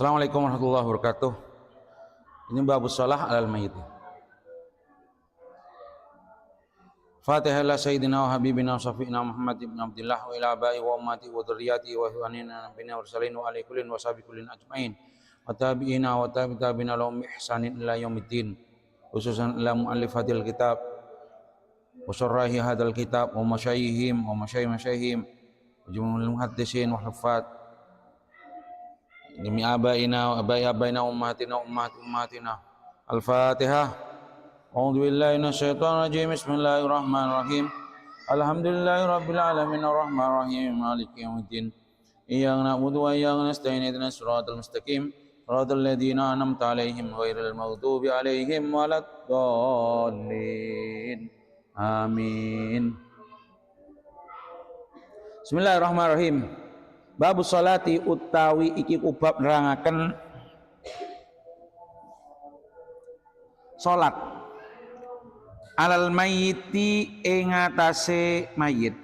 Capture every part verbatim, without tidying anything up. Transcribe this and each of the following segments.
Assalamualaikum warahmatullahi wabarakatuh. Ini babus shalah alal mayyit. Fatihah ila sayyidina wa habibina wa syafi'ina Muhammad ibn Abdillah wa ila abai wa ummati wa dzurriyyati wa ikhwanina nabiyina wa mursalin wa ali kullin wa sahbi kullin ajmain wa tabi'ina wa tabi' tabi'ina lahum bi ihsanin ila yaumiddin, khususan ila muallifatil kitab wa syurrahi hadzal kitab wa masyaihim wa masyaih masyaihim wa jumhuril muhaddisin wal huffaz. Jami abaina wa abai abaina, ummahatina wa ummahat ummahatina. Al-Fatihah. A'udzu billahi minasyaitonir rajim. Bismillahirrahmanirrahim. Alhamdulillahi rabbil alamin, arrahmanirrahim, maliki yaumiddin. Iyyaka na'budu wa iyyaka nasta'in. Ihdinas siratal mustaqim. Siratal ladzina an'amta 'alaihim ghairil maghdubi 'alaihim waladdallin. Amin. Bismillahirrahmanirrahim. Babus sholati utawi iki kubab nerangaken sholat alal mayyiti ing atase mayit.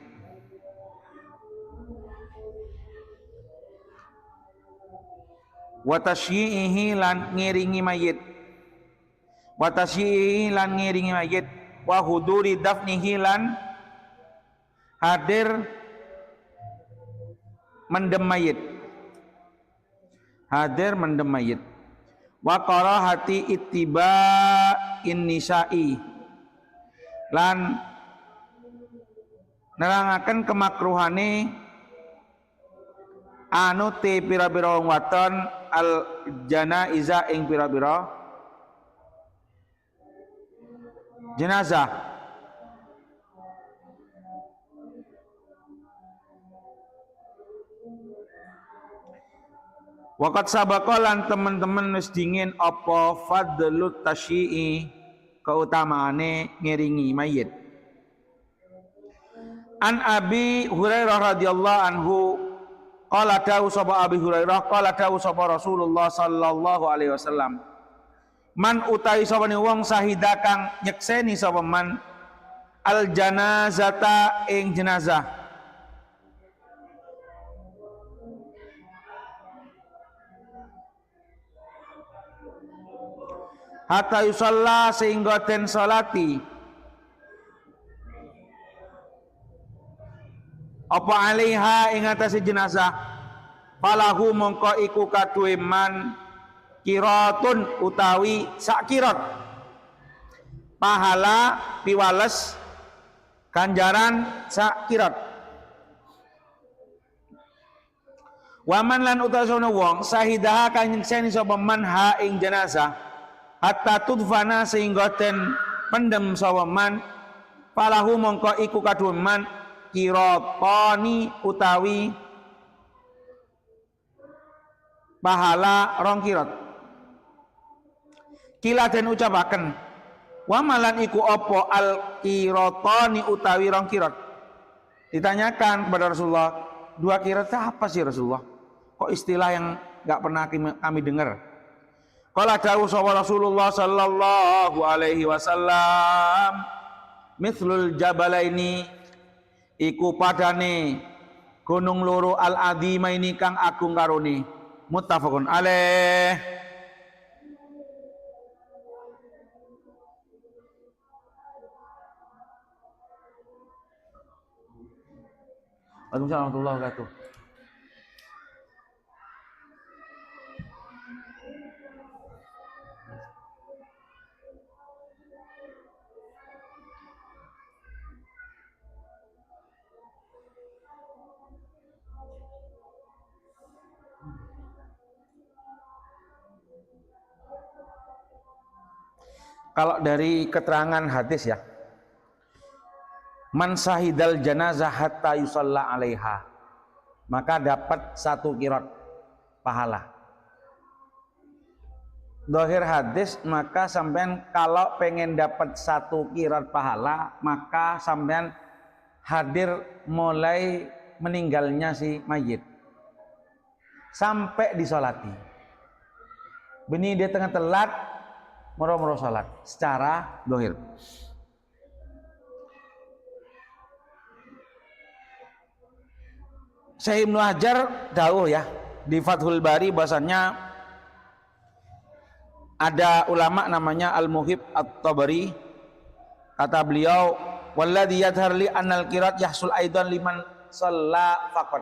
Wa tasyyi'ihi lan ngiringi mayit. Wa tasyyi'ihi lan ngiringi mayit. Wa huduri dafnihi lan hadir mendem mayit. Hadir mendem mayit. Wa karahati ittiba'in nisa'i. Lan nerangaken kemakruhane anuti pira-pira wong wadon al janaiza ing pira-pira jenazah. Waqat sabaqa lan temen-temen wis dingin apa fadlut tasyi'i, keutamaane ngiringi mayit. An Abi Hurairah radhiyallahu anhu, qala dawuh sapa Abi Hurairah, qala dawuh sapa Rasulullah sallallahu alaihi wasallam, "Man utawi sapane wong syahida kang nyekseni sapa man al janazata ing jenazah." Hatta yusalla sehingga den salati. Apa alaiha ing atase jenazah. Falahu mongko iku kaduwe man qiratun utawi sak qirat. Pahala piwales ganjaran sak qirat. Wa man lan utawi sona wong syahidaha kang nyekseni sapa man ha ing jenazah, hatta tudfana sehingga den pendem sapa man, falahu mongko iku kaduwe man qiratani utawi pahala rong qirat. Kila den ucapaken, "Wa malan iku apa al qiratani utawi rong qirat?" Ditanyakan kepada Rasulullah, "Dua qirat itu apa sih, Rasulullah? Kok istilah yang nggak pernah kami, kami dengar?" Qala dawuh sapa Rasulullah sallallahu alaihi wasallam, "Mitslul jabalaini." Iku padane gunung loro al-'adzimaini kang agung karone. Muttafaqun alaih. Waalaikumsalam warahmatullahi wabarakatuh. Kalau dari keterangan hadis ya, "Man syahidal janazah hatta yusalla 'alaiha," maka dapat satu qirat pahala. Dohir hadis, maka sampean kalau pengen dapat satu qirat pahala, maka sampean hadir mulai meninggalnya si mayit sampai disolati. Bini dia tengah telat, moro-moro salat secara dohir. Syekh Ibnu Hajar dawuh ya di Fathul Bari bahasanya Ada ulama namanya Al-Muhib At-Tabari, kata beliau, "Walladzi yadhhar li annal qirat yahsul aidan liman shalla faqat."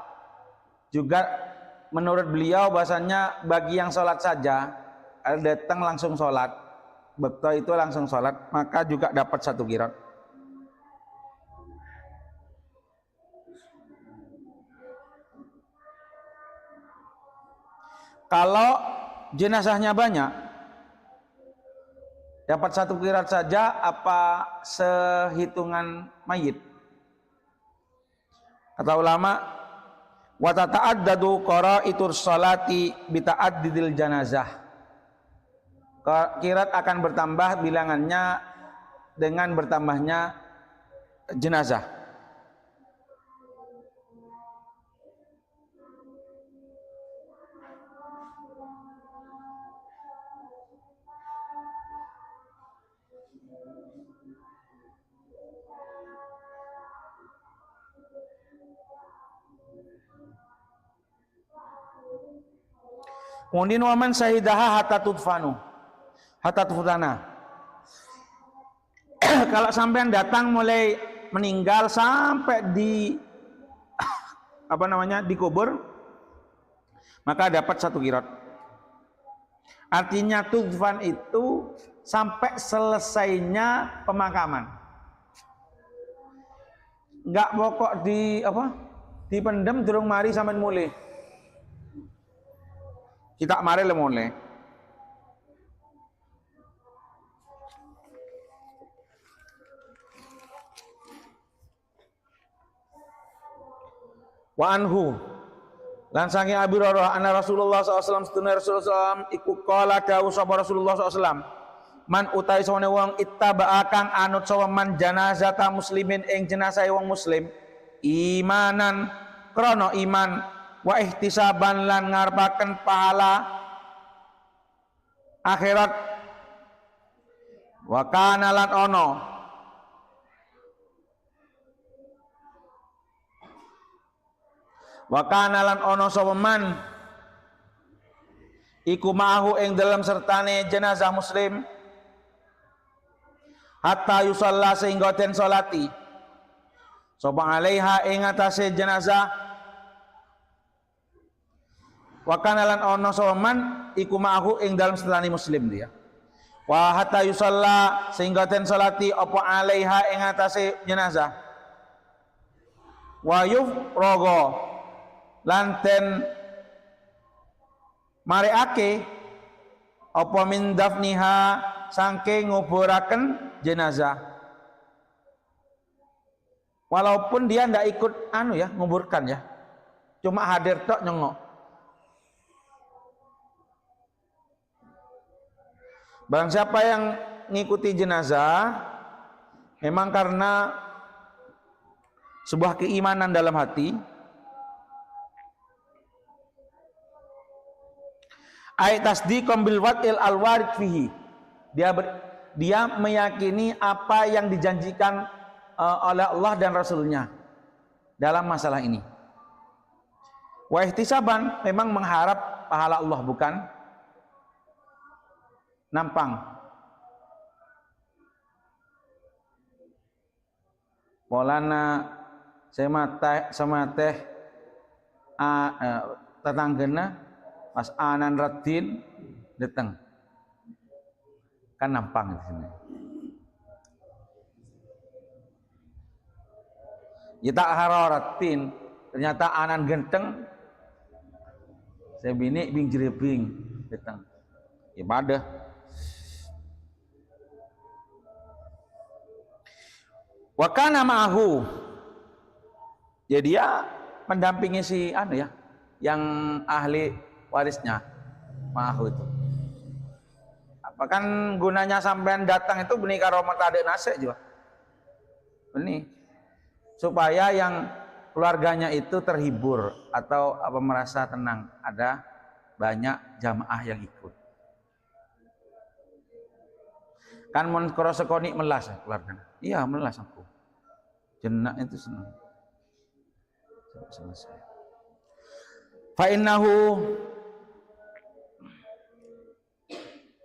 Juga menurut beliau bahasanya bagi yang sholat saja, datang langsung sholat, betul itu langsung sholat, maka juga dapat satu qirat. Kalau jenazahnya banyak, dapat satu qirat saja apa sehitungan mayit? Kata ulama, "Wa tata'addadu qaraitus sholati bita'addidil janazah." Ka-, qirat akan bertambah bilangannya dengan bertambahnya jenazah. Kemudian, "Wa man syahidaha hatta tudfanu, hatta tudfana." Kalau sampean datang mulai meninggal sampai di, apa namanya, dikubur, maka dapat satu qirat. Artinya tudfan itu sampai selesainya pemakaman. Enggak pokok di apa? Dipendem durung mari sampean mulai. Kita mari le mulai. Wa anhu. Lan saking Abi Hurairah anna Rasulullah sallallahu alaihi wasallam, seduna Rasulullah sallallahu alaihi wasallam iku qala, dawuh sapa Rasulullah sallallahu alaihi wasallam, "Man utawi sawane wong ittaba'a kang anut sapa man janazata muslimin ing jenazahe wong muslim, imanan krana iman, wa ihtisaban lan ngarepaken pahala akhirat, wa kana lan ana." Wa kana lan ana sapa man iku ma'ahu ing dalem sertane jenazah muslim, hatta yusalla sehingga den salati sapa alaiha ing atase jenazah. Wa kana lan ana sapa man iku ma'ahu ing dalem sertane muslim dia. Wa hatta yusalla sehingga den salati apa alaiha ing atase jenazah. Wa yufraga lan den mare'ake apa min dafniha sangke nguburaken jenazah. Walaupun dia ndak ikut anu ya, nguburkan ya. Cuma hadir tok nyengok. Barang siapa yang ngikuti jenazah memang karena sebuah keimanan dalam hati, ai tasdiqan bil wad'il alwarid fihi. Dia ber-, dia meyakini apa yang dijanjikan, eh, oleh Allah dan Rasulnya dalam masalah ini. Wa ihtisaban, memang mengharap pahala Allah, bukan nampang. Polana sè matè, sè matè, a-, eh, tatangghâna pas ana'na raddhin dâteng. Kan nampang di sini. Ya ta' karo raddhin, ternyata ana'na ghântheng, sè binè' bing-jrèbing dâteng. Ya padâ. Wa kana ma'ahu. Ya, dia mendampingi si anu ya, yang ahli warisnya, ma'ahu itu. Apa kan gunanya sampean datang itu bânnè karo matadâ' nasè' juga. Bânnè. Supaya yang keluarganya itu terhibur atau apa merasa tenang, ada banyak jamaah yang ikut. Kan mon karo sakonè' mellas keluargana. Iya, mellas aku. Jenak itu senang. Sampai selesai. Fa innahu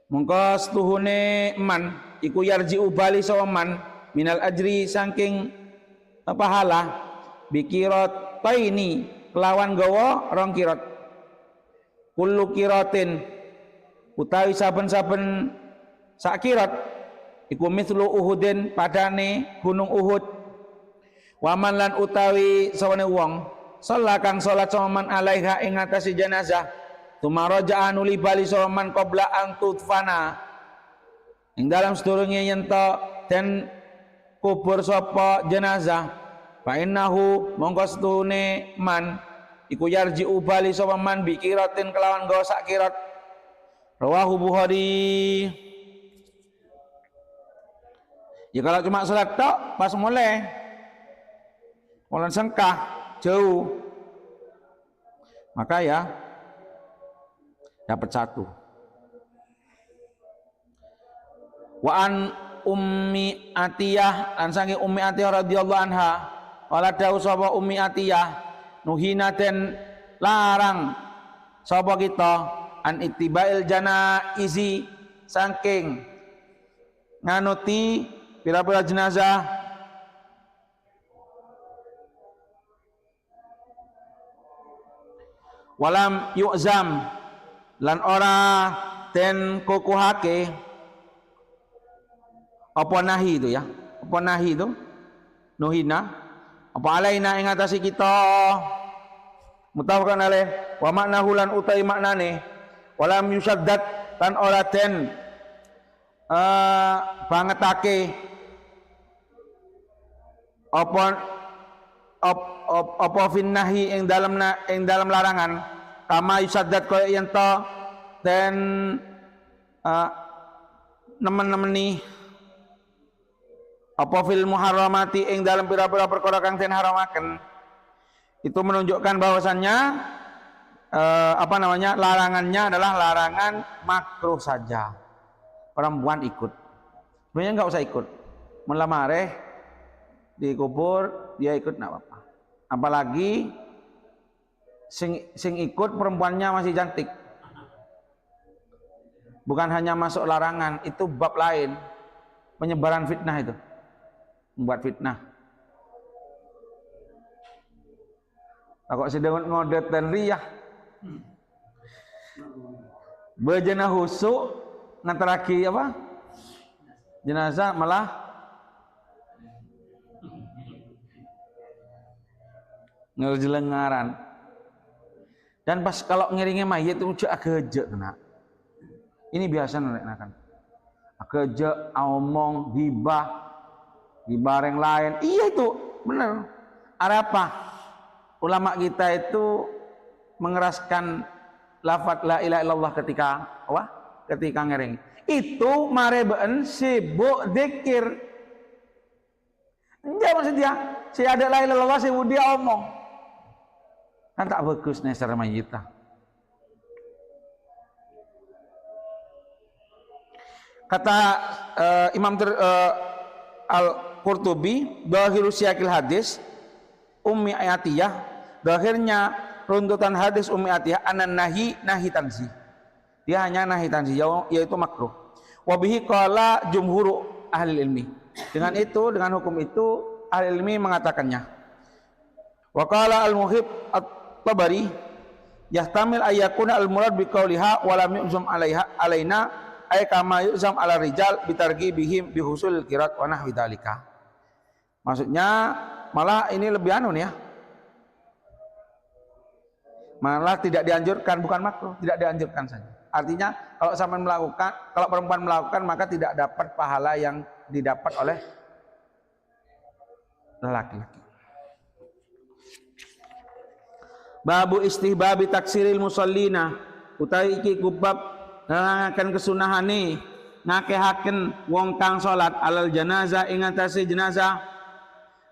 Mongko setuhune man, iku yarji'u bali sapa man, minal ajri sangking pahala, bikirataini kelawan gawa rong kirot. Kullu qiratin, utawi saben-saben sakirat, iku mithlu Uhudin, padane gunung Uhud. Wa man lan utawi sawane wong, shalla kang salat sapa man alaiha ing atase jenazah, tsumma raja'a nuli bali sapa man qabla an tudfana, ing dalam sadurunge yen to den kubur sapa jenazah, fa innahu mongko setuhune man iku yarji'u bali sapa man bi qiratin kelawan gawa sak qirat. Rawahu Bukhari. Ya kalau cuma salat tok pas mulai. Mulai sengkah, jauh. Maka ya dapat satu. Wa an Ummi Atiyah, lan sange Ummi Atiyah radhiyallahu anha, qala dawuh sapa Ummi Atiyah, nuhina den larang sapa kita an ittiba'il janaizi, saking nganuti pira-pira jenazah. Walam yu'zam, lan ora den kukuhake apa nahi itu ya, apa nahi itu nuhina, apa alaina ing atase kita. Muttafaqun alaih. Wa ma'nahu lan utawi maknane, walam yusaddad, lan ora den eh, bangetake apa op, op, apa finnahi ing dalem na, ing dalem larangan, kama yusaddad kaya yen to den eh, nemen-nemeni apa fil muharramati ing dalem pira-pira perkara kang den haramaken. Itu menunjukkan bahwasannya eh, apa namanya, larangannya adalah larangan makruh saja. Perempuan ikut. Sebenarnya nggak usah ikut. Mula mare dikubur dia ikut nggak apa-apa. Apalagi sing sing ikut perempuannya masih cantik. Bukan hanya masuk larangan, itu bab lain. Penyebaran fitnah itu. Membuat fitnah. Lah kok sè dâ' ngodâ' ten rèya. Bâjâna husu' ngaterraghi apa? Jenazah malah ngerjelengaran. Dan pas kalau ngèrèngè mayyit itu jhâ' aghâjâ' kèna. Ini biasa nèka kan. Aghâjâ', aomong, ghibah, ghibah orang lain. Iya itu, benar. Arapa? Ulama kita itu mengeraskan lafaz la ilaha illallah ketika apa? Ketika ngèrèng. Itu marè bâ'en sibuk dzikir. Enjâ' maksud dia, sè adâ' la ilaha illallah sè budi omong. Kan ta' bhâghus nèsèr mayyit, ah. Kata, eh, Imam Ter-, eh, Al-Qurtubi, "Dhahiru siyaqil hadis, Ummi Atiyah, zahirnya runtutan hadis Ummi Atiyah, anan nahi, nahi tanzih." Dia hanya nahi tanzih, yau-, yaitu makruh. Wa bihi qala jumhuru ahli ilmi. Dengan itu, dengan hukum itu, ahli ilmi mengatakannya. Wa qala al-Muhib at-Tabari, "Yahtamil ayyakuna al-murad bi qawliha wa lam yu'zam alaiha, alaina, ay kama yu'zam ala rijal bi targhibihim bi husulil qirat wa nahwi dzalika." Maksudnya, malah ini lebih anu nih ya. Malah tidak dianjurkan, bukan makruh, tidak dianjurkan saja. Artinya, kalau sampean melakukan, kalau perempuan melakukan, maka tidak dapat pahala yang didapat oleh lelaki-laki. Babu istihbabi taksiril musallina, utawi iki kubab nerangaken kesunahane ngakehaken wong kang salat alal janazah ing atase jenazah,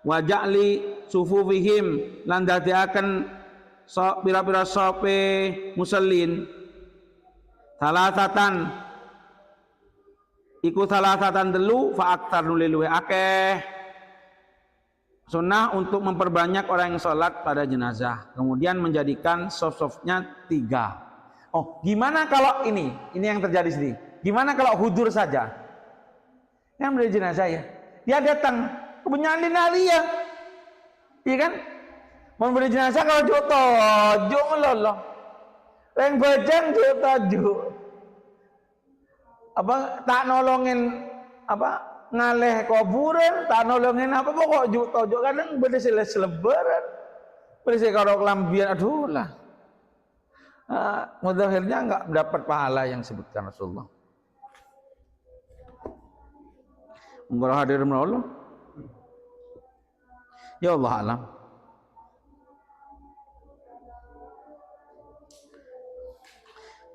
wa ja'li sufufihim, lan dadeaken so-, pira-pira sope musallin, salasatan, iku salasatan telu, fa aktsar, nuli luwih akeh. Sunnah untuk memperbanyak orang yang sholat pada jenazah, kemudian menjadikan sof-sofnya tiga. Oh, gimana kalau ini? Ini yang terjadi sendiri. Gimana kalau hudur saja? Kan bâdâ jenazah, ya. Dia datang, kebanyakan linaria. Iya kan? Mon bâdâ jenazah kalau ju' toju' malolo. Rèng bhâjâng ju' toju'. Apa, ta' nolongin, apa, ngalè kobhurân, ta' nolongin apa, pokok ju' toju'. Kadhâng bâdâ sè les-, selebbhârân. Bâdâ sè karo kalambhiyân, aduh lah. Ah, mudahirnya nggak dapat pahala yang disebutkan Rasulullah. Monggo hadir malolo. Ya Allah alam.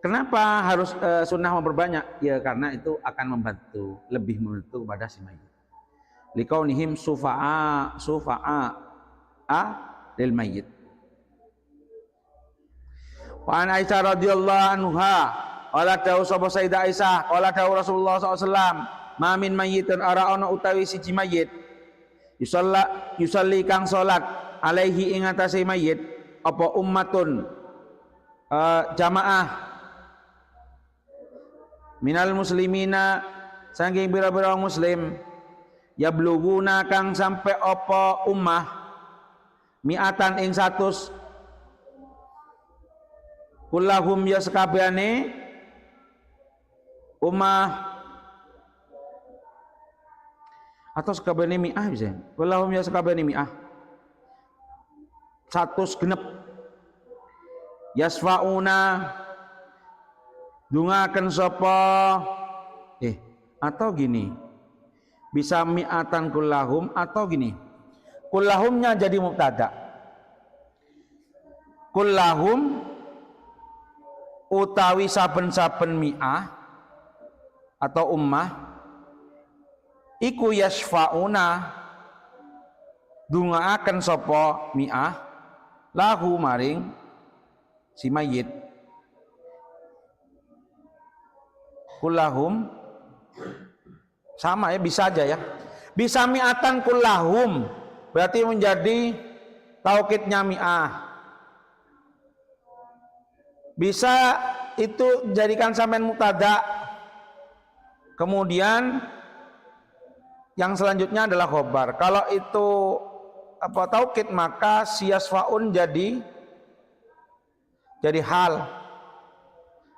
Kenapa harus, eh, sunnah memperbanyak? Ya, karena itu akan membantu, lebih membantu kepada si mayit. Liqaunihim sufa'a, sufa'a a lil mayyit. Wa an Aisyah radhiyallahu anha, qalat, dawuh sapa Sayyidah Aisyah, qala, dawuh Rasulullah sallallahu alaihi wasallam, "Ma min mayyitin, ora ana utawi siji mayit, yusalla, yusalli kang salat, alaihi ing atase mayit, apa ummatun, eh, jamaah, minal muslimina, saking pira-pira wong muslim, yablughuna kang sampe apa ummah, mi'atan ing satus, kullahum ya sakabehane ummah, atau sakabehane mi'ah bisa. Kullahum ya sakabehane mi'ah. Satus genep. Yasfa'una, dungaken sapa? Eh, atau gini. Bisa mi'atan kullahum atau gini. Kullahumnya jadi mubtada. Kullahum utawi saben-saben mi'ah atau ummah iku yasfa'una dungaaken sapa mi'ah lahu maring si mayit. Kullahum sama ya, bisa aja ya. Bisa mi'atan kullahum, berarti menjadi taukidnya mi'ah. Bisa itu jadikan sampean mubtada. Kemudian yang selanjutnya adalah khobar. Kalau itu apa taukid, maka si yasfa'un jadi jadi hal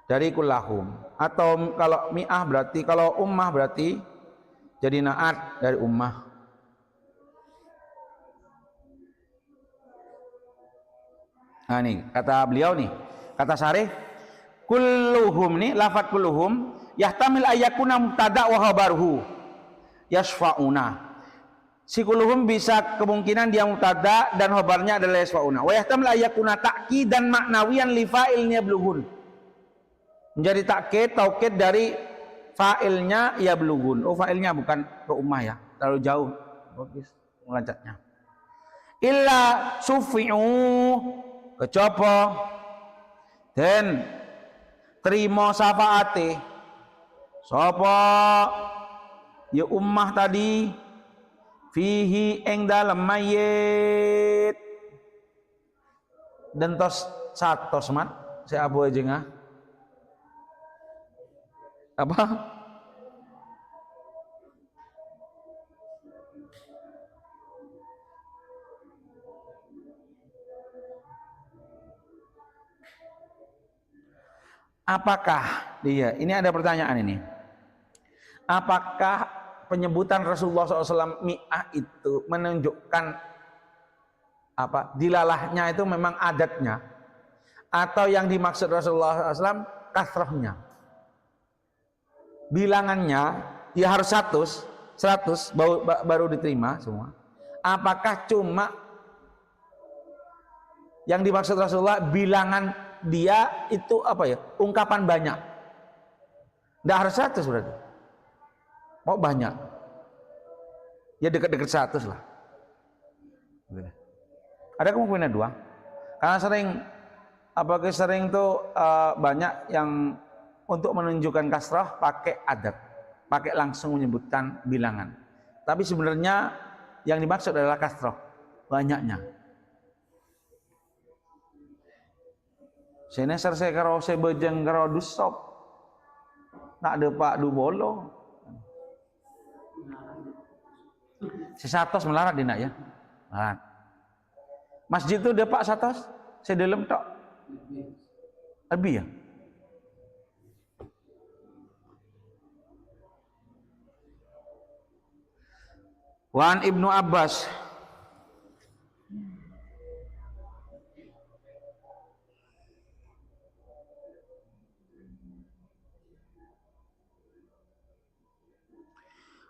dari kullahum. Atau kalau mi'ah berarti, kalau ummah berarti jadi na'at dari ummah. Nah, nih, kata beliau nih, kata sareh, kulluhum nih, lafat kulluhum, yahtamil ayyakuna mubtada wa khabaruhu, yasfa'una. Si kulluhum bisa kemungkinan dia mubtada dan khobarnya adalah yasfa'una. Wa yahtamil ayyakuna ta'kidan ma'nawiyan li fa'il yablughun. Menjadi takkid, taukid dari fa'ilnya yablughun. Oh, fa'ilnya bukan ke ummah ya, terlalu jauh. Bagus, melacaknya. Illa sufi'u, kejaba dan terima syafaate. Sapa ya ummah tadi? Fihi ing dalem mayit. Dentos satos, Mat, sè abhâjângnga. Apa? Apakah, iya, ini ada pertanyaan ini. Apakah penyebutan Rasulullah sallallahu alaihi wasallam mi'ah itu menunjukkan apa, dilalahnya itu memang adatnya? Atau yang dimaksud Rasulullah sallallahu alaihi wasallam kasrohnya? Bilangannya, ya harus seratus, seratus bau-, ba-, baru diterima semua. Apakah cuma yang dimaksud Rasulullah bilangan dia itu apa ya? Ungkapan banyak. Ndak harus seratus berarti. Mau banyak. Ya deket-deket seratus lah. Gitu. Ada kemungkinan dua. Karena sering, apalagi sering tuh, eh, banyak yang untuk menunjukkan kasrah pakai adat, pakai langsung menyebutkan bilangan. Tapi sebenarnya yang dimaksud adalah kasrah, banyaknya. Sè nèser sè karo sè bhâjâng karo dusop. Ta' dâpa' du polo. Sè satos malarat dina' ya. Malarat. Masjid tu dâpa' satos, sè dâlem tok. Lebbi ya. Wa an Ibnu Abbas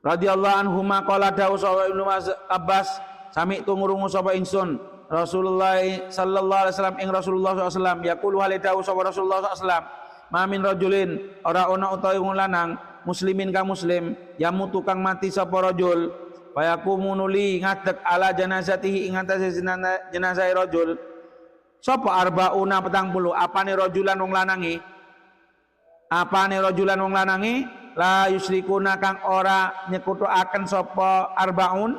radhiyallahu anhuma qala, dawuh sapa Ibnu Mas-, Abbas, "Sami'tu, ngrungu sapa ingsun Rasulullah sallallahu alaihi wasallam, ing Rasulullah sallallahu alaihi wasallam, yaqulu, hale dawuh sapa Rasulullah sallallahu alaihi wasallam, ma min rajulin, ora ana utawi wong lanang, muslimin kang muslim, yamutu kang mati sapa rajul, fayaqumu nuli ngadek ala janazatihi ing atase jenana-, jenazahe rajul, sapa arbauna, patang puluh, apane rajulan wong lanange?" Apane rajulan wong lanange? La yusyrikuna kang ora nyekutoaken sapa arbaun,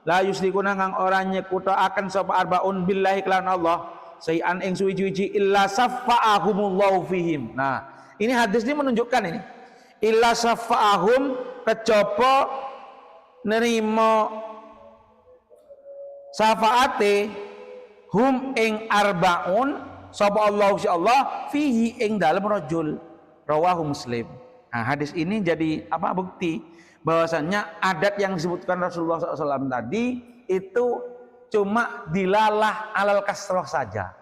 la yusyrikuna kang ora nyekutoaken sapa arbaun billahi kelawan Allah, syai'an ing suwi-wiji illa syafa'ahumullahu fihim. Nah, ini hadis ini menunjukkan ini. Illa syafa'ahum, kejaba nerima syafaate hum ing arbaun, sapa Allah, Gusti Allah, fihi ing dalem rajul. Rawahu Muslim. Nah, hadis ini jadi apa, bukti bahwasanya adat yang disebutkan Rasulullah sallallahu alaihi wasallam tadi itu cuma dilalah alal kasroh saja.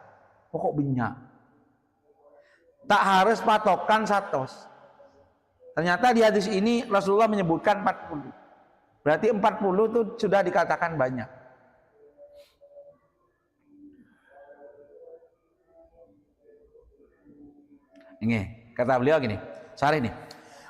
Pokok banyak. Tak harus patokan satos. Ternyata di hadis ini Rasulullah menyebutkan empat puluh. Berarti empat puluh itu sudah dikatakan banyak. Ini kata beliau gini, sarah ini.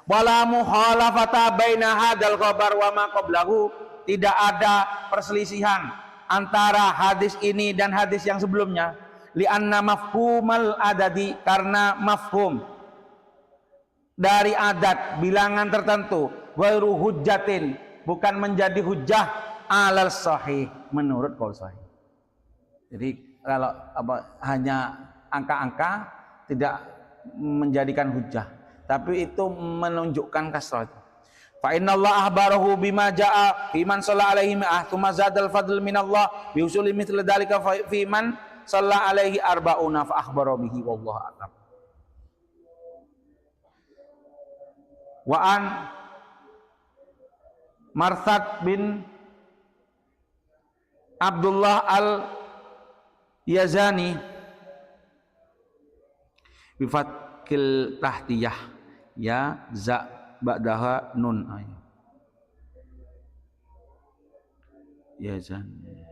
Wala mukhalafata baina hadzal khabar wa ma qablahu. Tidak ada perselisihan antara hadis ini dan hadis yang sebelumnya. Li anna mafhumal adadi, karena mafhum dari adat bilangan tertentu, ghairu hujjatin, bukan menjadi hujjah alal sahih, menurut qaul sahih. Jadi kalau apa, hanya angka-angka tidak menjadikan hujjah, tapi itu menunjukkan kasrah. Fa innallaha akhbarahu bima jaa fi man shalla alaihi mi'ah, tsumma zadal fadl minallah bi husuli mitsli dzalika fa-, fi man shalla alaihi arba'una fa akhbara bihi, wallahu a'lam. Wa an Marsad bin Abdullah Al-Yazani, bi fathil tahtiyah, ya, za ba'daha nun. Yazani.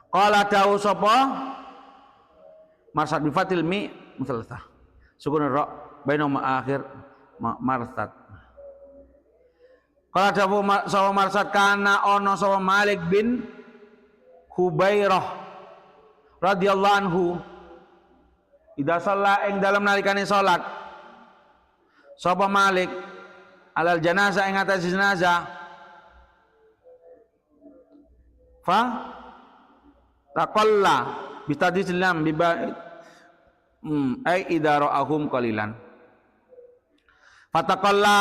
Qala, dawuh sapa? Marsad, bi fathil mi mutsallasa. Sukun ra, baina ma akhir ma-, Marsad. Qala, dawuh ma-, sapa Marsad, kana ana sapa Malik bin Hubairah radhiyallahu anhu. Idza shalla, ing dalem nalikane salat. Sapa Malik alal janazah, ing atase jenazah. Fa taqalla, bi tasydidil lam, bi ba-, hmm, ai idza ra'ahum qalilan. Fataqalla,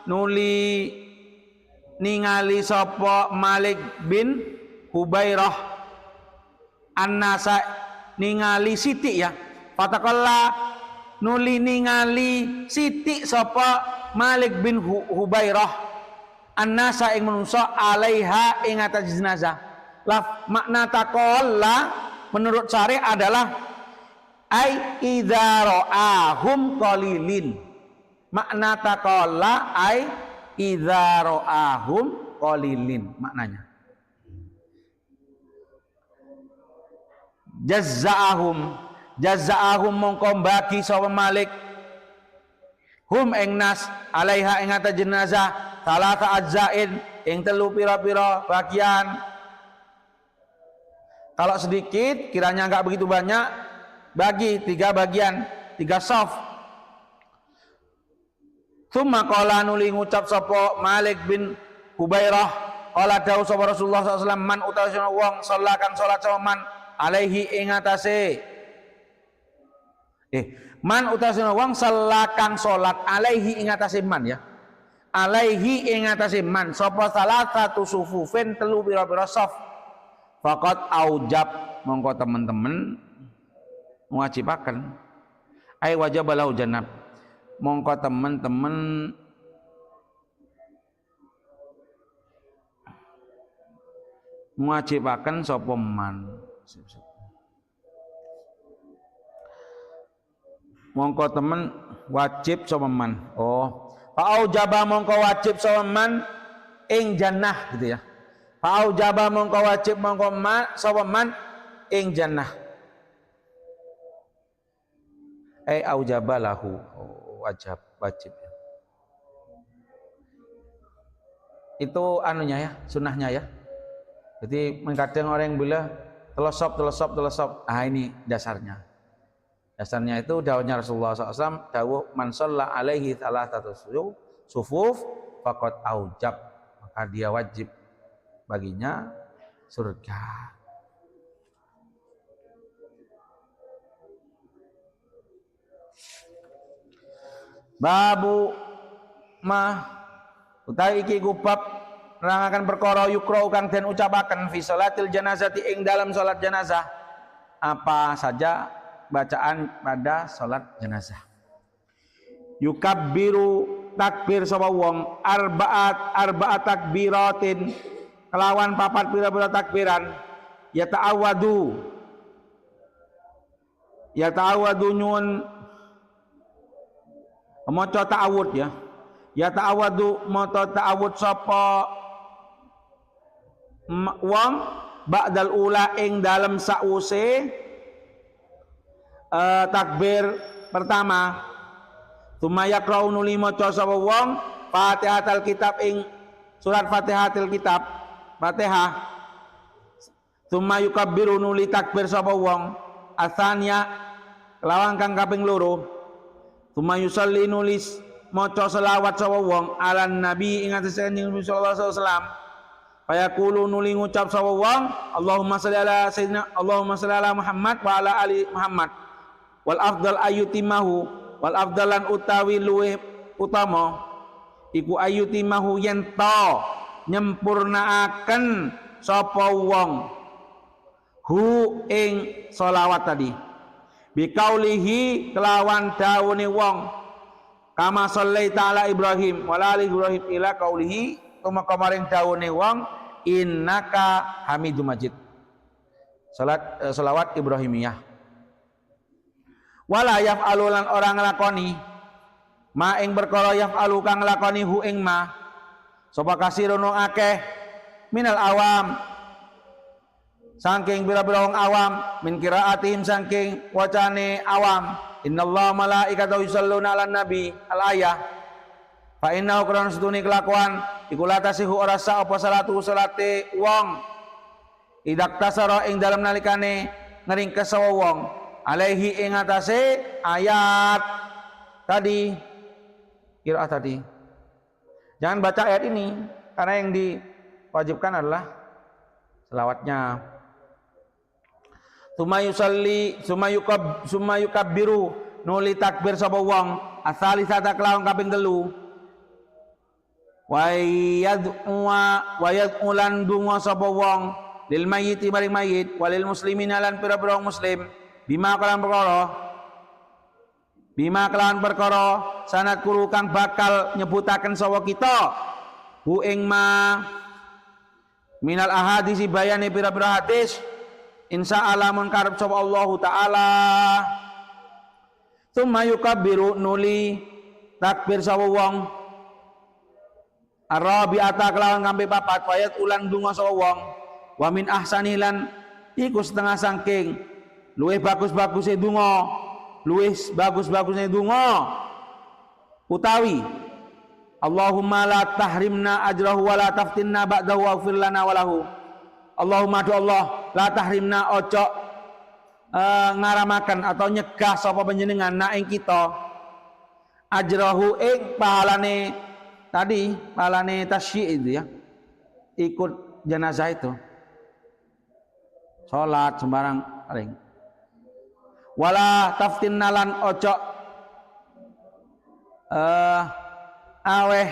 nuli ningali sapa Malik bin Hubairah. Annasa, ningali siti', ya. Fataqalla, nuli ningali siti' sapa Malik bin Hu-, Hubairah. Annasa, ing manungsa, alaiha, ing atase jenazah. Laf-, makna taqalla menurut sareh adalah ai idza ra'ahum qalilin. Makna taqalla ai idza ra'ahum qalilin maknanya. Jazza'ahum, jazza'ahum mongko mbagi sapa Malik. Hum ing nas, alaiha ing atase jenazah, salasa ajza'in, ing telu pira-pira bagian. Kalau sedikit, kiranya nggak begitu banyak, bagi tiga bagian, tiga saf. Tsumma qala, nuli ngucap sapa Malik bin Hubairah, Qala, dawuh sapa Rasulullah sallallahu alaihi wasallam, "Man utawi sapa wong shalla kang sholat sapa man, alaihi ing atase." Eh, "Man utawi sapa wong shalla kang sholat, alaihi ing atase man," ya. "Alaihi ing atase man, sapa salasatu sufufin, telu pira-pira saf. Faqad aujab, mongko temen-temen ngajibaken." Ai wajaba lahu jannah. Mongko temen-temen ngajibaken sapa man. Mongko temen wajib sapa man. Oh, fa aujaba mongko wajib sapa man ing jannah gitu ya. Fa aujaba mongko wajib mongko ma-, sapa man ing jannah. Eh, aujaba lahu. Oh, wajib, wajib. Itu anunya ya, sunnahnya ya. Jadi, kadang orang bilang, "Telesop, telesop, telesop." Ah, ini dasarnya. Dasarnya itu dawuhnya Rasulullah sallallahu alaihi wasallam, dawuh, "Man shalla alaihi thalathatu su-, sufuf, faqad aujab." Maka dia wajib baginya surga. Babu ma, utawi iki iku bab nerangaken perkara yukra'u kang den ucapaken fi sholatil janazati ing dalam sholat jenazah. Apa saja bacaan pada sholat jenazah. Yukabbiru, takbir sapa wong, arba'at, arba'a takbiratin, kelawan papat pira-pira takbiran. Yata'awwadu, yata'awwadu nyuwun maca ta'awud ya. Yata'awwadu maca ta'awud sapa ma-, wong ba'dal ula ing dalem sa'use, eh, takbir pertama. Tsumma yaqra'u nuli maca sapa wong Fatihatal Kitab ing surat Fatihatil Kitab, Fatihah. Tsumma yukabbiru nuli takbir sapa wong, atsaniya, kelawan kang kaping loro. Tsumma yusalli nuli s-, maca selawat sapa wong, alan Nabi ing atase Kanjeng Nabi sallallahu alaihi wasallam. Fayaqulu nuli ngucap sapa wong, "Allahumma shalli ala sayyidina, Allahumma shalli ala Muhammad wa ala ali Muhammad." Wal afdal ayyutimahu, wal afdal lan utawi luwih utama, iku ayyutimahu yen to nyempurnaaken sapa wong hu ing sholawat tadi. Biqaulihi kelawan dawune wong, "Kama shallaita ala Ibrahim wa ala ali Ibrahim" ila qaulihi, tumeka maring dawune wong, "Innaka Hamidum Majid." Salat, eh, sholawat Ibrahimiyah. "Wala yaf'alu" lan ora nglakoni, "ma" ing perkara "yaf'alu" kang nglakoni "hu" ing "ma", sapa kasirun wong akeh, "minal awam", saking pira-pira wong awam, "min qiraatihim" saking wacane awam, "Innallaha malaikatahu yusalluna 'alan nabi" al-ayah. "Fa innahu" krana setune kelakuan iku "la tasihhu" ora sah apa "shalatu" shalate wong. Idaktasara ing dalem nalikane ngeringkes sapa wong, alaihi ing atase ayat tadi, qiraah tadi. Jangan baca ayat ini, karena yang diwajibkan adalah selawatnya. Tsumma yusalli, tsumma yukab-, tsumma yukabbiru, nuli takbir sapa wong, ats-tsalitsata kelawan kaping telu. Wa yad'u, wa yad'u lan donga sapa wong, lil mayyiti maring mayit, walil muslimina lan pira-pira wong muslim, bima kelawan perkara, bima kelawan perkara, sanadzkuru kang bakal nyebutaken sapa kita, hu ing ma, minal ahaditsi bayane pira-pira hadis, insya Allah mun karep sapa Allahu Ta'ala. Tsumma yukabbiru nuli takbir sapa wong. Ar-rabi'ata kelawan kampe papat, wa yad'u lan donga sapa wong. Wa min ahsani lan iku setengah sangking luwih bagus-baguse donga, luwih bagus-baguse donga. Utawi, "Allahumma la tahrimna ajrahu wa la taftinna ba'dahu waghfir lana wa lahu." Allahumma, du Allah, "la tahrimna" ojo, eh, ngaramaken atau nyegah sapa panjenengan na ing kita ajrahu ing pahalane tadi, pahalane tasyi' itu ya. ikut jenazah itu. Salat sembarang paling. Wala taftinna lan ojo, eh, aweh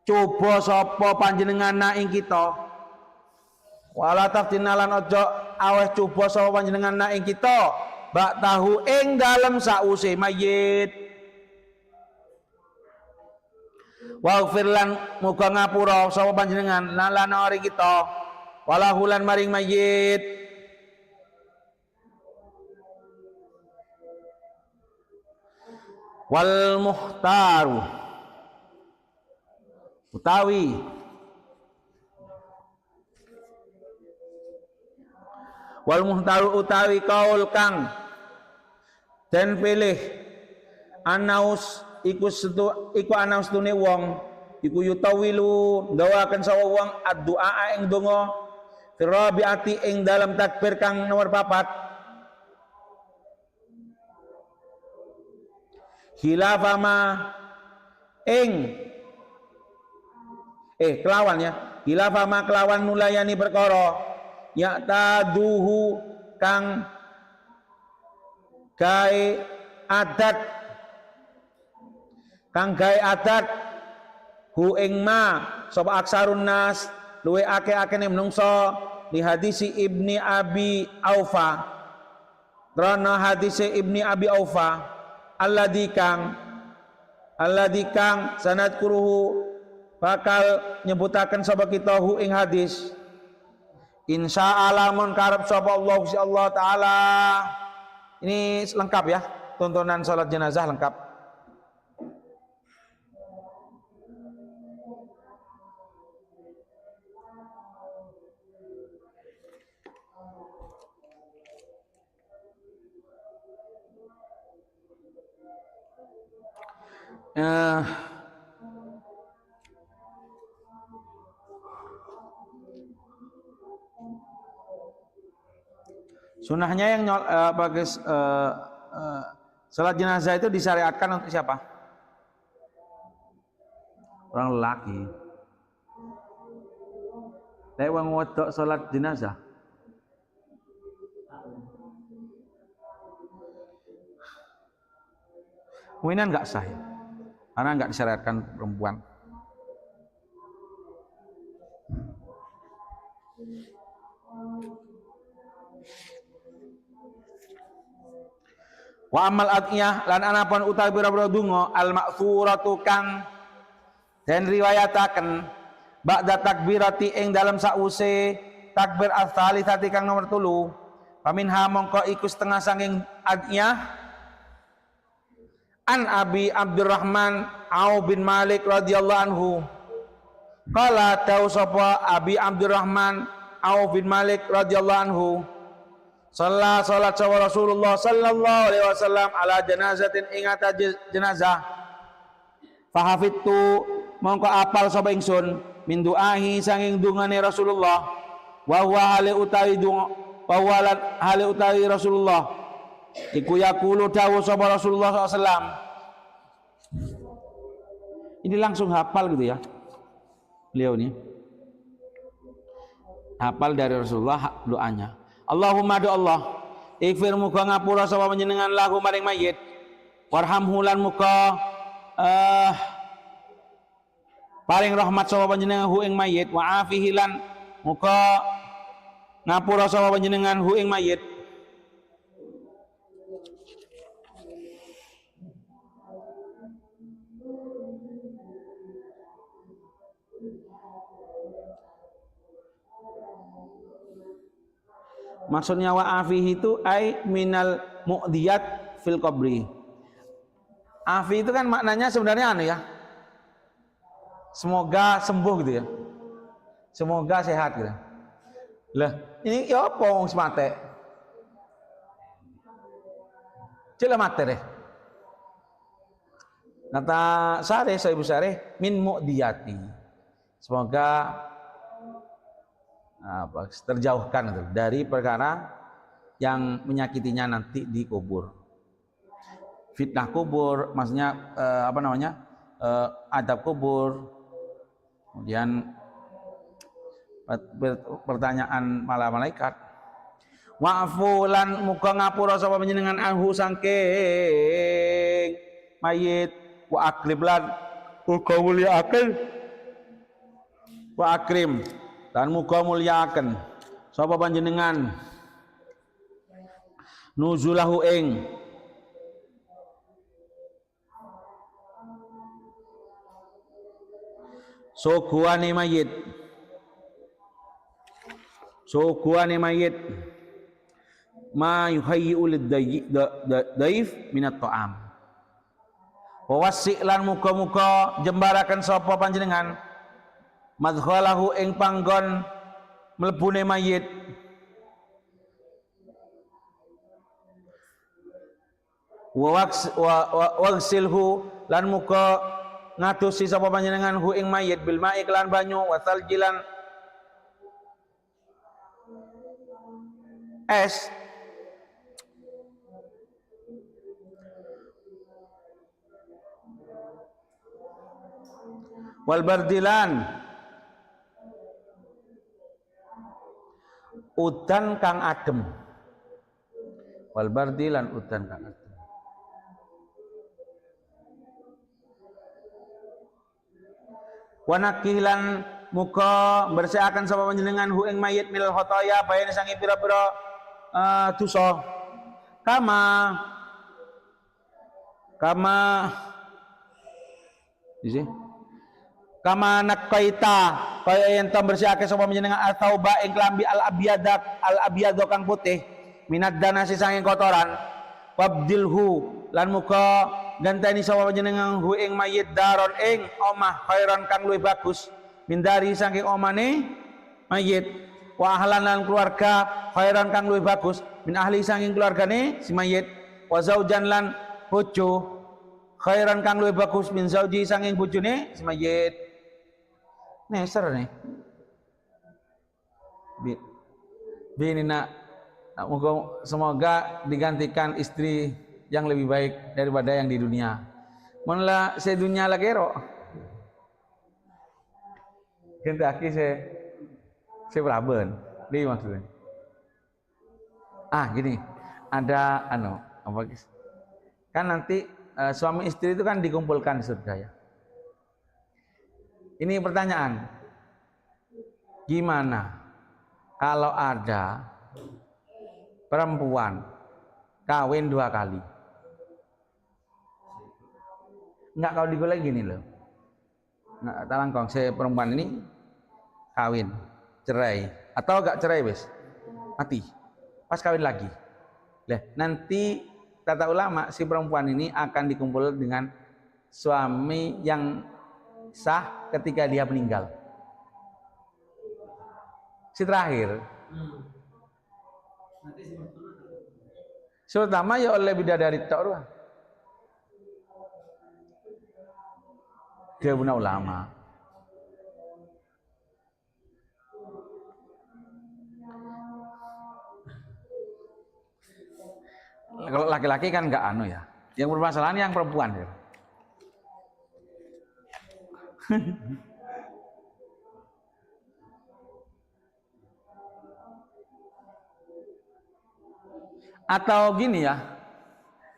coba sapa panjenenganna ing kita. Wala taftinna lan ojo aweh coba sapa panjenenganna ing kita. Ba'dahu ing dalem sause mayit. Waghfir lan muga ngapura sapa panjenengan lana maring kita. Walahu lan maring mayit. Wal muhtaru utawi Wal muhtaru utawi kaul kang den pilih, anaus iku setu-, iku anaus tune wong iku yutawilu ndawaken sapa wong addu'a ing donga fi rabi'ati ing dalam takbir kang nomor papat. Khilafa ma ing, eh, kelawan ya. Khilafa ma kelawan nulayani perkara ya'taduhu kang gawe adat, kang gawe adat hu ing ma sapa aksarun nas luwe ake-akene menungso li hadisi Ibni Abi Aufa. Krana hadise Ibni Abi Aufa, alladzi kang, alladzi kang sanadkuruhu bakal nyebutaken sapa kita hu ing hadis. Insya Allah, mon karep sapa Allah, Gusti Allah Ta'ala. Ini lengkap ya, tuntunan salat jenazah lengkap. Eh, sunnahnya yang nyol-, eh, apa, guys, eh, eh, salat jenazah itu disyariatkan untuk siapa? Orang lelaki. Lek wong wedok salat jenazah. Mungkin nggak sah ya. Karena nggak disyariatkan perempuan. Wa amal adiyah lan anapun utawi pira-pira donga al ma'thuratu kang den riwayataken ba'da takbirati ing dalem sause takbir ats-tsalitsati kang nomor telu. Faminha mongko iku setengah sangking adiyah. An Abi Abdurrahman Auf bin Malik radhiyallahu anhu. Qala, dawuh sapa Abi Abdurrahman Auf bin Malik radhiyallahu anhu, "Shalla, salat sapa Rasulullah sallallahu alaihi wasallam ala janazatin ing atas je-, jenazah. Fahafidtu, mongko apal sapa ingsun, min du'ahi sanging dungane Rasulullah, wa huwa hale utawi dung-, wa huwa lan hale utawi Rasulullah, iku yaqulu dawuh sapa Rasulullah sallallahu alaihi wasallam." Ini langsung hafal gitu ya. Beliau ini hafal dari Rasulullah doanya. Allahumma, do Allah, ighfir, muga ngapura sapa panjenengan lahu maring mayit. Warhamhu, lan muga, eh, paring rahmat sapa panjenengan hu ing mayit. Wa afihi, lan muga ngapura sapa panjenengan hu ing mayit. Maksudnya wa afihi itu ai minal mu'diyat fil qabri. Afi itu kan maknanya sebenarnya anu ya. Semoga sembuh gitu ya. Semoga sehat gitu. Lah, ini ya apa wong semate? Cek lah mate deh. Kata Sareh, Sohibu Sareh, min mu'diyati. Semoga apa, terjauhkan itu dari perkara yang menyakitinya nanti di kubur. Fitnah kubur, maksudnya, eh, apa namanya, eh, adab kubur, kemudian Pet-, pet-, pertanyaan mala-, malaikat. "Wa'fu lan muga ngapura sapa panjenengan anhu sangking mayit. Wa akrib lan muga mulyaaken. Wa akrim lan muga mulyaaken sapa panjenengan nuzulahu ing sogowane mayit. Sogowane mayit. Ma yuhayyi'u lid-dayyi-, da-, da-, daif minat ta'am. Wa wassi' lan muga-muga jembaraken sapa panjenengan madkhalahu ing panggon mlebune mayit. Wa waks-, wa, wa, waghsilhu lan muga ngadosi sapa panjenengan hu ing mayit bil ma'i kelawan banyu wa tsalji lan es. Wal bardi lan udan kang adhem. Wal bardi lan udan kang adhem. Wa naqqih lan muga mbersihaken sapa panjenengan hu ing mayit minal khotoya bayan sange pira-pira, eh, dosa. Kama, kama, isi. Kama naqqaita, kaya yen to mbersihake sapa panjenengan atsauba ing kelambi al-abyada, al-abyada kang putih, minad danasi sanging kotoran, wabdilhu, lan muga ganteni sapa panjenengan hu ing mayit daron ing omah khairan kang luwih bagus, min dari sanging omane mayit, wa ahlan lan keluarga khairan kang luwih bagus, min ahli sanging keluargane si mayit, wa zaujan lan bojo khairan kang luwih bagus min zauji sanging bojone si mayit. Neser nih. Bi-, bini nak, nak moga, semoga digantikan istri yang lebih baik daripada yang di dunia. Mon la se dunia la kero. Gentaki se, se praben. Di maksudnya. Ah, gini, ada anu, apa, guys? Kan nanti, eh, suami istri itu kan dikumpulkan di surga ya. Ini pertanyaan, gimana kalau ada perempuan kawin dua kali? Enggak, kalau digulai gini loh. Nah, talangkong, si perempuan ini kawin, cerai, atau agak cerai wes, mati, pas kawin lagi. Leh, nanti kata ulama, si perempuan ini akan dikumpul dengan suami yang sah ketika dia meninggal. Si terakhir. Terutama ya oleh bidadari tok rowa. Dhâbuna ulama. Kalau laki-laki kan nggak anu ya. Yang bermasalah ini yang perempuan ya. Atau gini ya,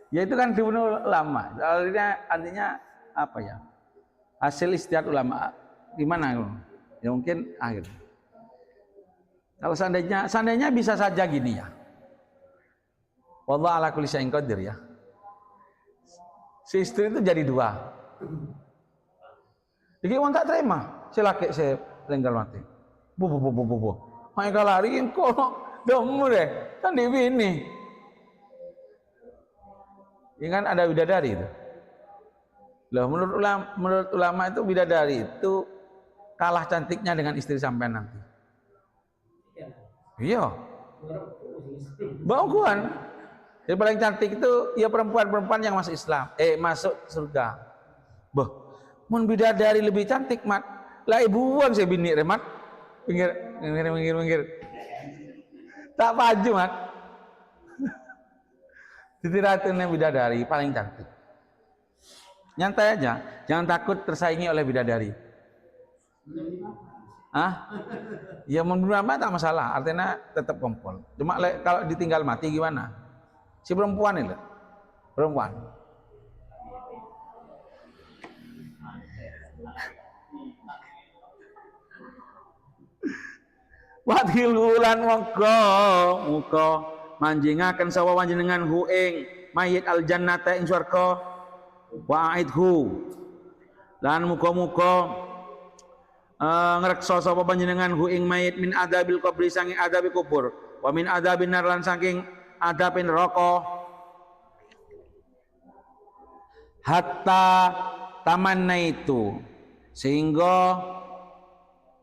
ya itu kan dulu lama. Artinya, artinya apa ya? Hasil ijtihad ulama. Gimana? Ya mungkin akhir. Kalau seandainya, seandainya bisa saja gini ya. Wallahu ala kulli syai'in qadir ya. Si istri itu jadi dua. Iki wong tak terima, si laki saya tinggal mati. Bu, bu, bu, bu, bu, bu. Mai kalari engko demu deh, kan di bini. Ini kan ada bidadari itu. Loh, menurut ulama, menurut ulama itu bidadari itu kalah cantiknya dengan istri sampean nanti. Iya. Mbak Ungguan. Yang paling cantik itu ya perempuan-perempuan yang masuk Islam, eh, masuk surga. Boh, mun bidadari lebih cantik, Mat. Lah ibuan saya bini re, Mat. Pinggir, pinggir, pinggir, pinggir. Tak paju, Mat. Jadi ratu ini bidadari paling cantik. Nyantai aja, jangan takut tersaingi oleh bidadari. Ah, ya, mon belum apa, tak masalah. Artinya tetap kompol. Cuma le-, kalau ditinggal mati gimana? Si perempuan ini, perempuan. Wa adkhilhu, lan moga, moga manjingaken sapa panjenengan hu ing mayit al-jannata ing swarga. Wa a'idhu. Lan muga-muga, eh, ngreksa sapa panjenengan hu ing mayit min adzabil qabri, sanging adzabe kubur. Wa min adzabin nar, lan saking adzabe neraka. Hatta tamannaitu, sehingga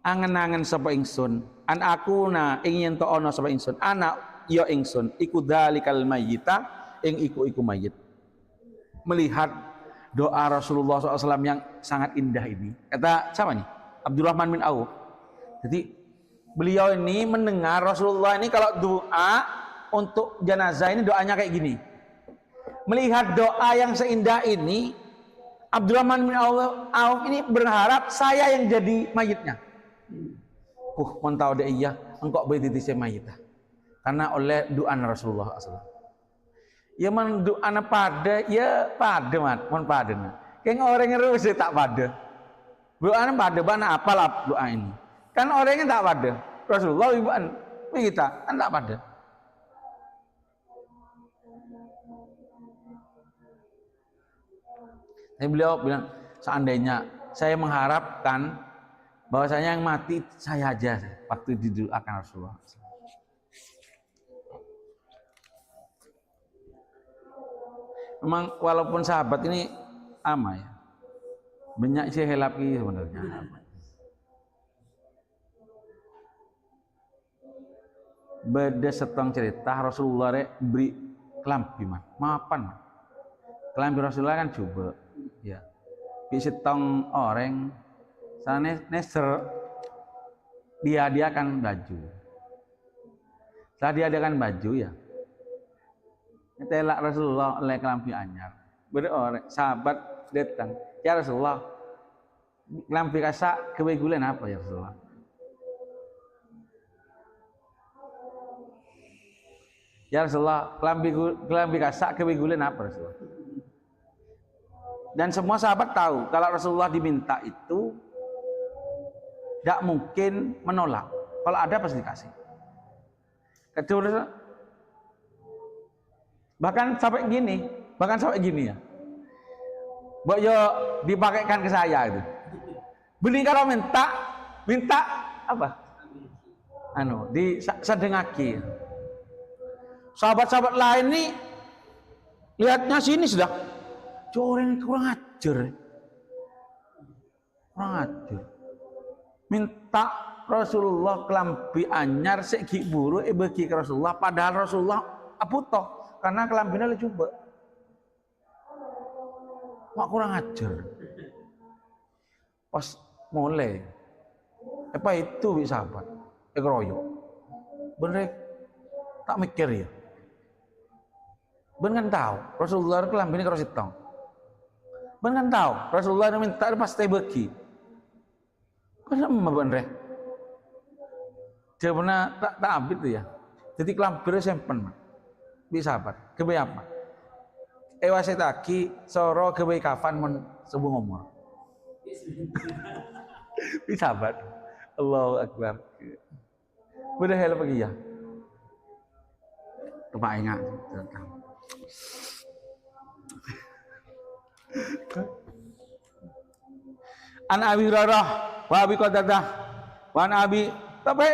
angen-angen sapa ingsun, an akuna, ing yen to ana sapa ingsun, ana ya ingsun, iku dzalikal mayyita, ing iku-iku mayit. Melihat doa Rasulullah sallallahu alaihi wasallam yang sangat indah ini. Kata siapa nih? Abdurrahman bin Auf. Jadi, beliau ini mendengar Rasulullah ini kalau doa untuk jenazah ini doanya kayak gini. Melihat doa yang seindah ini, Abdurrahman bin Auf, Auf ini berharap saya yang jadi mayitnya. Uh, mon tao dek iya, engko' bâi dhâddhi sè mayit. Karena oleh doa Rasulullah sallallahu alaihi wasallam. Ya, mon doana padâ, ya padâ, Mat. Mon padâna. Kèng orèng terros sè ta' padâ. Doana padâ, bâ'na apal ap-, doa ini. Kan orèngnga ta' padâ. Rasulullah, ibu'an, kita, kan ta' padâ. Tapi beliau bilang, "Seandainya saya mengharapkan bahwasanya yang mati saya aja waktu didoakan Rasulullah." Memang walaupun sahabat ini ama ya, banyak sih hilaf ini sebenarnya. Bâdâ sèttong carèta Rasulullah rè bherri' kalambhi, Mat. Mapan, Mat. Kalambhi Rasulullah kan jhubâ'. Ya. Bi' sèttong orèng sanè-, nèser dihadiahkan baju. Setelah dihadiahkan baju, ya. Ètèla' Rasulullah ollè kalambhi anyar. Bâdâ orèng, sahabat dâteng, "Ya Rasulullah, kalambhi kassa' ghâbây ghulâ napa, ya Rasulullah?" "Ya Rasulullah, kalambhi ghu-, kalambhi kassa' ghâbây ghulâ napa, Rasulullah?" Dan semua sahabat tahu kalau Rasulullah diminta itu tidak mungkin menolak. Kalau ada pasti dikasih. Kedua, bahkan sampai gini, bahkan sampai gini ya. "Mbok yo dipakaikan ke saya itu." Bânnè kalau minta, minta apa? Anu, di sa-, sèddhengngaghi. Sahabat-sahabat lain nih lihatnya sini sudah. Coreng kurang ajar. Kurang ajar. Minta Rasulullah kalambhi anyar sè ghi' buru èbâghi ka Rasulullah, padahal Rasulullah abhuto karena kalambhina la jhubâ'. Wah, kurang ajar. Pas molè, èpaèdu bi' sahabat, èkaroyok. Bân rè, ta' mèkkèr ya. Bân kan tao, Rasulullah kalambhina karo sèttong. Bân kan tao, Rasulullah minta pastè èbâghi. Bân emma bân rè. Jâwâbbhâ ta', ta' abit ya. Dhâddhi kalambhi rè sèmpen, Mat. Bi' sahabat. Ghâbây apa? Èwasiyattaghi soro ghâbây kafan mon sobung omor. Bi' sahabat. Allahu Akbar. Bâdâ hèlm apa kèya? Coba ingat. An Abi Hurairah wa Abi Qatadah wa an Abi, tapè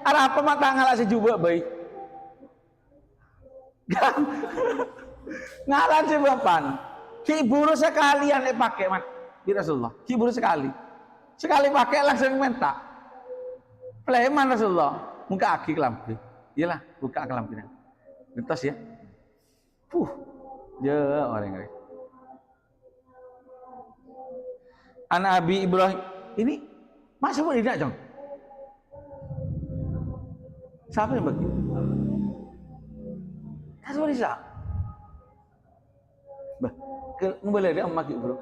arapa ma' ta' ngala' sè jhubâ' bhâi? Ngala' sè mapan. Ghi' buru sakalèyan èpakè, Mat, bi' Rasulullah. Ghi' buru sakalè. Sakalè pakè langsung mènta. Palèman Rasulullah. Buka'aghi kalambhi. Iyâlah, buka' kalambhina. Ngentos ya. Puh. Ya, orèng rè. An Abi Ibrahim. Ini masuk tidak, Cong? Siapa yang bagi? Kan semua bisa. Bah, ke, ngembali dia sama Bro.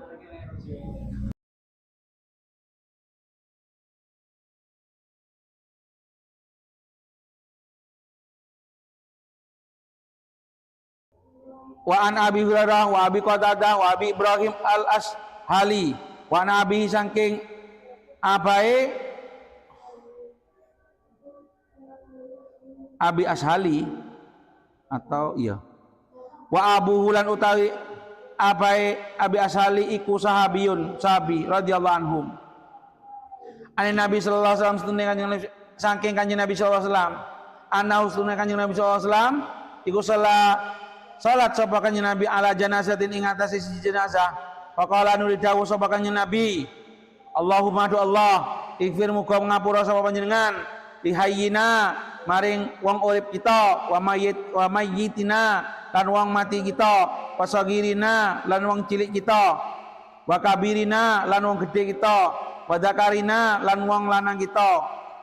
Wa an Abi Hurairah wa Abi Qatadah wa Abi Ibrahim Al-Ashhali. Wa an Abi, saking abahe Abi Ashali, atau, iya. Wa abuhu, lan utawi abahe Abi Ashali iku sahabiyun, sahabi, radhiyallahu anhum. Ani Nabi sallallahu alaihi wasallam, satunne Kanjeng Nabi, saking Kanjeng Nabi sallallahu alaihi wasallam. Annahu, satunne Kanjeng Nabi sallallahu alaihi wasallam iku shalla, salat sapa Kanjeng Nabi ala janazatin ing atase siji jenazah. Faqala, nuli dawuh sapa Kanjeng Nabi, Allahumma, du Allah, ighfir, muga ngapura sapa panjenengan, li hayyina, maring wong urip kita, wa mayyit-, wa mayyitina, lan wong mati kita, wa saghirina, lan wong cilik kita, wa kabirina, lan wong gedhe kita, wa dzakarina, lan wong lanang kita,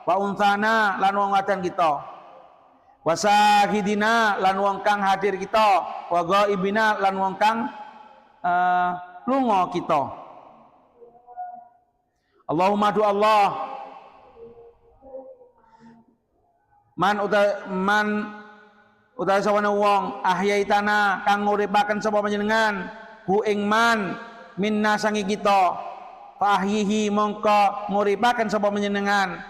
wa unsana, lan wong wadon kita, wa syahidina, lan wong kang hadir kita, wa ghaibina, lan wong kang, eh, lunga kita. Allahumma, du Allah, man uta-, man utawi sawana wong, ahyaitana, kang nguripaken sapa panjenengan, hu ing man, minna, sange kita, fa ahyihi, mongko nguripaken sapa panjenengan,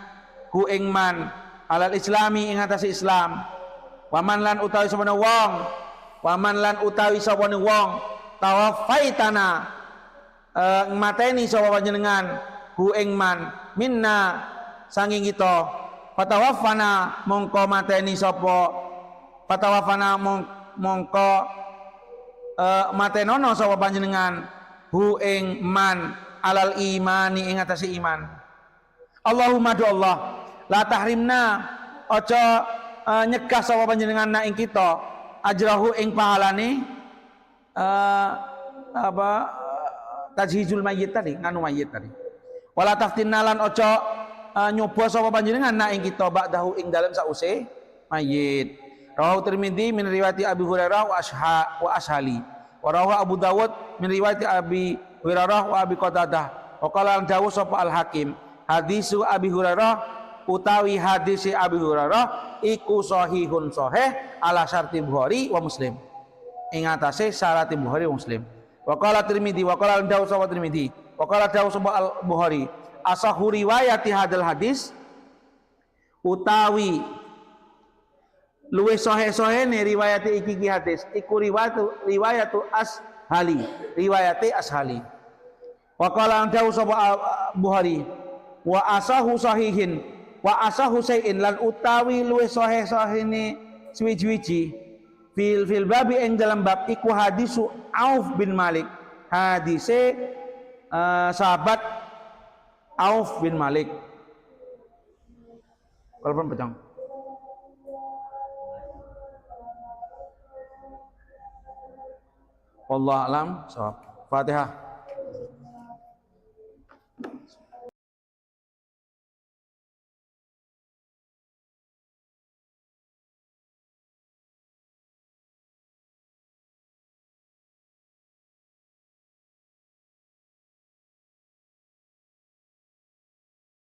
hu ing man, alal islami, ing atase Islam, wa man, lan utawi sawana wong, wa man, lan utawi sawana wong, tawaffaitana, eh, mateni sapa panjenengan, hu ing man, minna, sanging kita, fatawaffana, mongko mateni sapa, fatawaffana, mong-, mongko, eh, matenono sapa panjenengan, hu ing man, alal imani, ing atase iman. Allahumma, du Allah, la tahrimna, aja, eh, nyegah sapa panjenengan na ing kita, ajrahu, ing pahalane, eh, apa, tajhizul mayyit tadi, nganu mayyit tadi. Wala taftinna, lan ojo, eh, nyoba sapa panjenengan na ing kita, ba'dahu, ing dalem sause mayyit. Rawahu Tirmidzi min riwayati Abi Hurairah wa asha-, wa ashali. Wa rawahu Abu Dawud min riwayati Abi Hurairah wa Abi Qatadah. Wa qala, lan dawuh sapa Al-Hakim, hadisu Abi Hurairah utawi hadise Abi Hurairah iku sahihun sahih ala syarti Bukhari wa Muslim. Ing atase syarat Bukhari wa Muslim. Wa qala Tirmidzi, wa qala, dawuh sapa Tirmidzi, wa qala, dawuh sapa Al-Bukhari, asahhu riwayati hadzal hadis, utawi luwih sahih-sahihne riwayate iki, iki hadis, iku riwayatu, riwayatu Ashali, riwayate Ashali. Wa qala, dawuh sapa Al-Bukhari, wa asahhu sahihin, wa asahhu syai'in, lan utawi luwih sahih-sahihne suwi-suwiji, fil, fil babi, ing dalam bab iku hadisu Auf bin Malik. Hadise, eh, sahabat Auf bin Malik. Kalabân pècang. Wallahu a'lam bishawab. Fatihah.